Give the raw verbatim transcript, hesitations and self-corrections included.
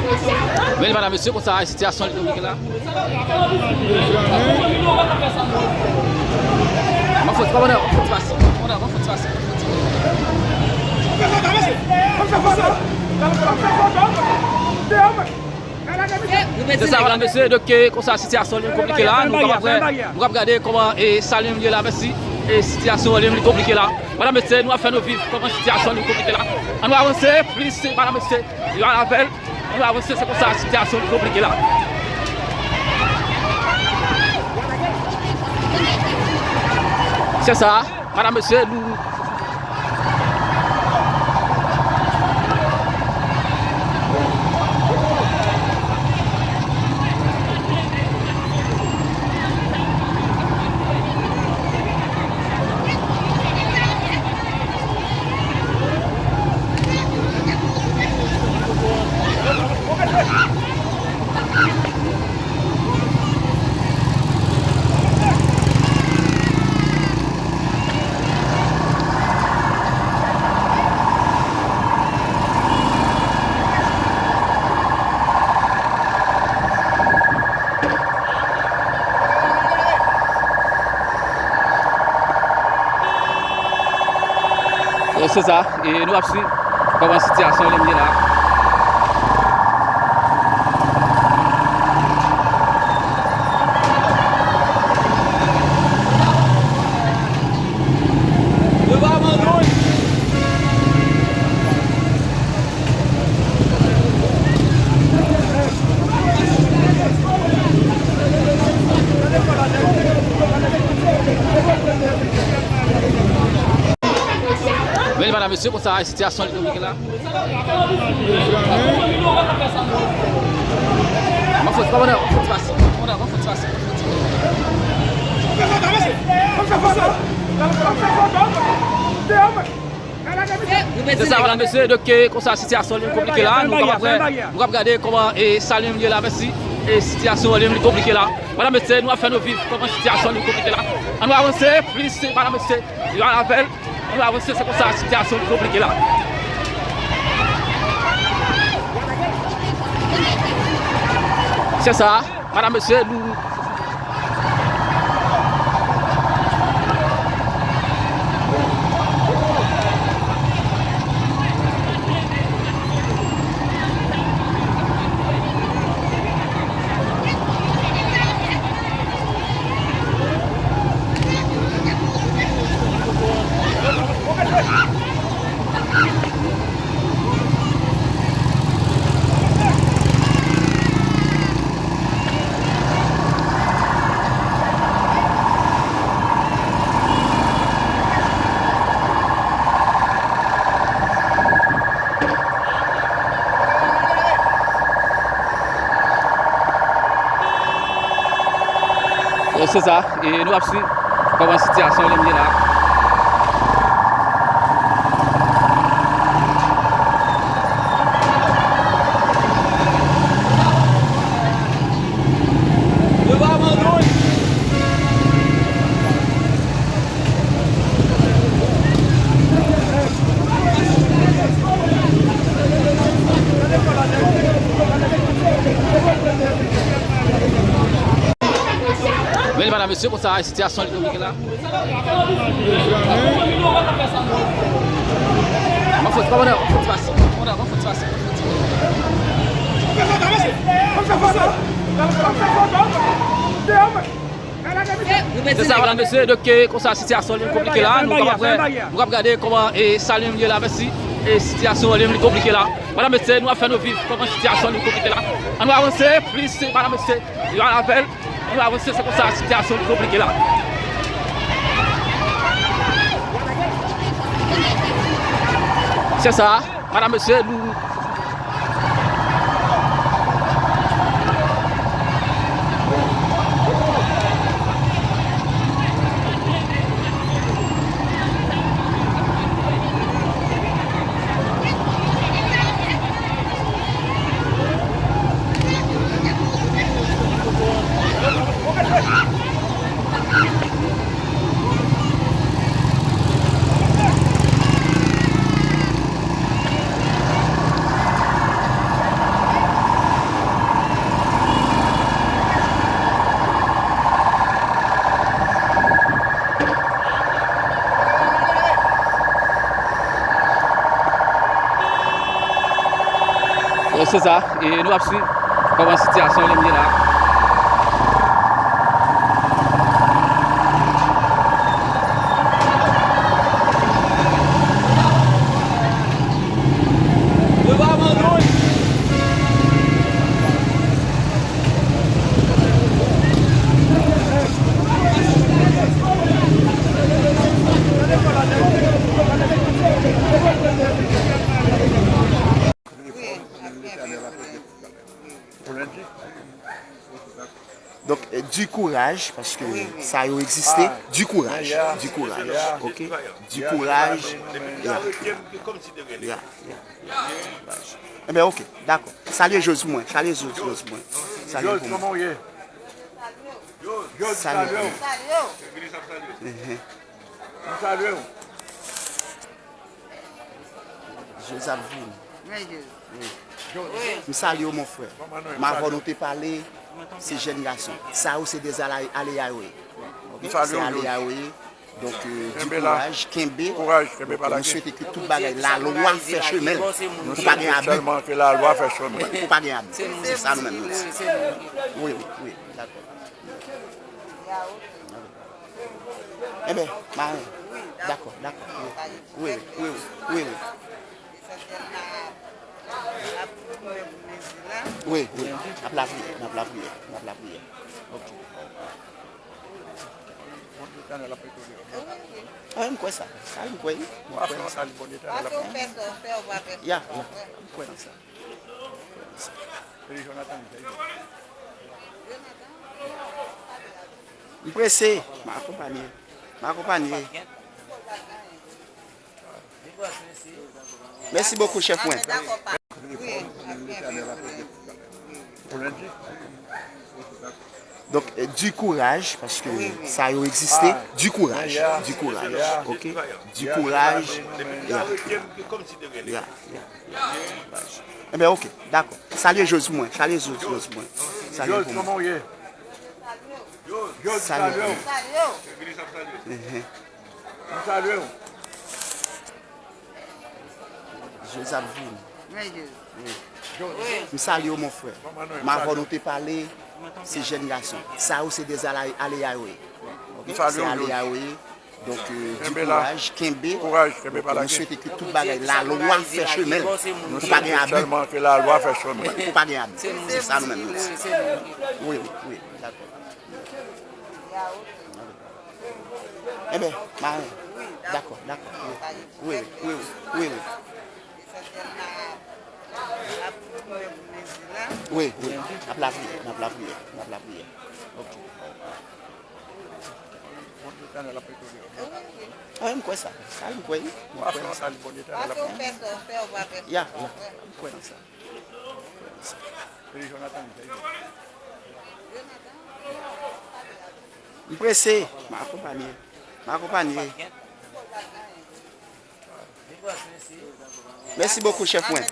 Men li, medam, mesye, konsa sitiyasyon li konplike la. Mwen fòt, kòmandan, mwen fòt pase. Kòmandan, mwen fòt pase. Se sa, medam, mesye, donk, konsa sitiyasyon li konplike la. Nou kapab wè, nou kapab gade kòman, e, sa li menm ye la, mèsi. E, sitiyasyon li menm li konplike la. Medam, mesye, nou ap fè nou viv kòman sitiyasyon li konplike la. Ann nou avanse plis, medam, mesye. Yo al avè l. Ann nou avanse, se konsa sitiyasyon li konplike la. Se sa, medam, mesye, nou E se sa, e nou ap swiv kòman sitiyasyon li menm ye la. Men li, medam, mesye, konsa sitiyasyon li konplike la. Mwen fòt, kòmandan, mwen fòt pase. Kòmandan, mwen fòt pase. Se sa, medam, mesye, donk, e, konsa sitiyasyon li konplike la. Nou kapab wè, nou kapab gade kòman, e, sa li menm ye la, mèsi. E, sitiyasyon li menm li konplike la. Medam, mesye, nou ap fè nou viv kòman sitiyasyon li konplike la. Ann nou avanse plis, medam, mesye. Yo al avè l. Ann nou avanse, se konsa sitiyasyon li konplike la. Se sa, medam, mesye, nou E se sa, e nou ap swiv kòman sitiyasyon li menm ye la. Men li, medam, mesye, konsa sitiyasyon li konplike la. Mwen fòt, kòmandan, mwen fòt pase. Kòmandan, mwen fòt pase. Se sa, medam, mesye, donk, e, konsa sitiyasyon li konplike la. Nou kapab wè, nou kapab gade kòman, e, sa li menm ye la, mèsi. E, sitiyasyon li menm li konplike la. Medam, mesye, nou ap fè nou viv kòman sitiyasyon li konplike la. Ann nou avanse plis, medam, mesye. Yo al avè l. Ann nou avanse, se konsa sitiyasyon li konplike la. Se sa, medam, mesye, nou Se sa, e nou ap swiv kòman sitiyasyon li ye la. Donk, eh, di kouraj, paske sa yo egziste. Di kouraj, di kouraj, ok? Di kouraj. Ya, ya, ya, ya. Enben, ok, dakò. Salye Jòz pou mwen, salye Jòz, Jòz pou mwen. Salye pou mwen. Salye pou mwen. Mhm. Jòz ap vini. Wi. M salye w, mon frè. M avè w, nou te pale, se jèn gason. Sa yo se de ale, aleya yo ye. Ok? Se aleya yo ye. Donk, euh, di kouraj, kenbe. Donk, nou swete ke tout bagay, lalwa fè chemen l. Pou pa gen abi. Pou pa gen abi. Se sa nou menm nou di. Wi, wi, wi. Dakò. Enben, ma, dakò, dakò. Wi, wi, wi, wi, wi. Wi, wi. N ap lapriyè, n ap lapriyè, n ap lapriyè. Ok. Ah, m kwè sa. Sa, m kwè, wi. M kwè nan sa. Ya, ya. M kwè nan sa. M prese. M akonpanye. M akonpanye. Mèsi bokou, chèf mwen. Donk, eh, di kouraj, paske sa yo egziste. Di kouraj, di kouraj, ok? Di kouraj. Ya, ya, ya, ya. Enben, ok, dakò. Salye Jòz pou mwen, salye Jòz, Jòz pou mwen. Salye pou mwen. Salye pou mwen. Mhm. Jòz ap vini. Wi. M salye w, mon frè. M avè w, nou te pale, se jèn gason. Sa yo se de ale, aleya yo ye. Ok? Se aleya yo ye. Donk, euh, di kouraj, kenbe. Donk, nou swete ke tout bagay, lalwa fè chemen l. Pou pa gen abi. Pou pa gen abi. Se sa nou menm nou di. Wi, wi, wi. Dakò. Enben, ma, dakò, dakò. Wi, wi, wi, wi, wi. Wi, wi. N ap lapriyè, n ap lapriyè, n ap lapriyè. Ok. Ah, m kwè sa. Sa, m kwè, wi. M kwè nan sa. Ya, ya. M kwè nan sa. M prese. M akonpanye. M akonpanye. Mèsi bokou, chèf mwen.